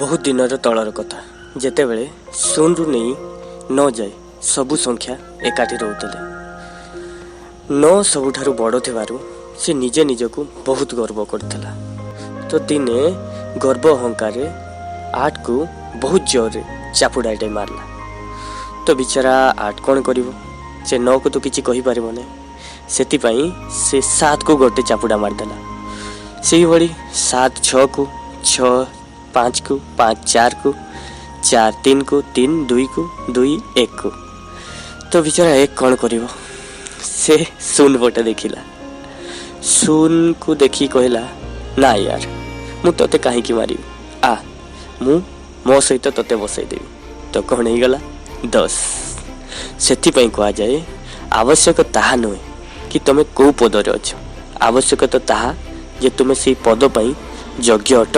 ବହୁତ ଦିନର ତଳର କଥା, ଯେତେବେଳେ ଶୂନରୁ ନେଇ 9 ଯାଏ ସବୁ ସଂଖ୍ୟା ଏକାଠି ରହୁଥିଲେ। 9 ସବୁଠାରୁ ବଡ଼ ଥିବାରୁ ସେ ନିଜେ ନିଜକୁ ବହୁତ ଗର୍ବ କରୁଥିଲା। ତ ଦିନେ ଗର୍ବ ଅହଙ୍କାରରେ 8କୁ ବହୁତ ଜୋରରେ ଚାପୁଡ଼ାଟେ ମାରିଲା। ତ ବିଚାରା 8 କ'ଣ କରିବ? ସେ 9କୁ ତ କିଛି କହିପାରିବ ନାହିଁ। ସେଥିପାଇଁ ସେ 7କୁ ଗୋଟେ ଚାପୁଡ଼ା ମାରିଦେଲା। ସେଇଭଳି 7 6କୁ, 6 5କୁ, 5 4କୁ, 4 3କୁ, 3 2କୁ, 2 1କୁ। ତ ବିଚାରା 1 କ'ଣ କରିବ? ସେ ଶୂନ ପଟେ ଦେଖିଲା। ଶୂନକୁ ଦେଖି କହିଲା, ନା ୟାର, ମୁଁ ତୋତେ କାହିଁକି ମାରିବି? ଆ, ମୁଁ ମୋ ସହିତ ତୋତେ ବସେଇଦେବି। ତ କ'ଣ ହେଇଗଲା? 10। ସେଥିପାଇଁ କୁହାଯାଏ, ଆବଶ୍ୟକ ତାହା ନୁହେଁ କି ତୁମେ କେଉଁ ପଦରେ ଅଛ, ଆବଶ୍ୟକ ତ ତାହା ଯେ ତୁମେ ସେଇ ପଦ ପାଇଁ ଯୋଗ୍ୟ ଅଟ।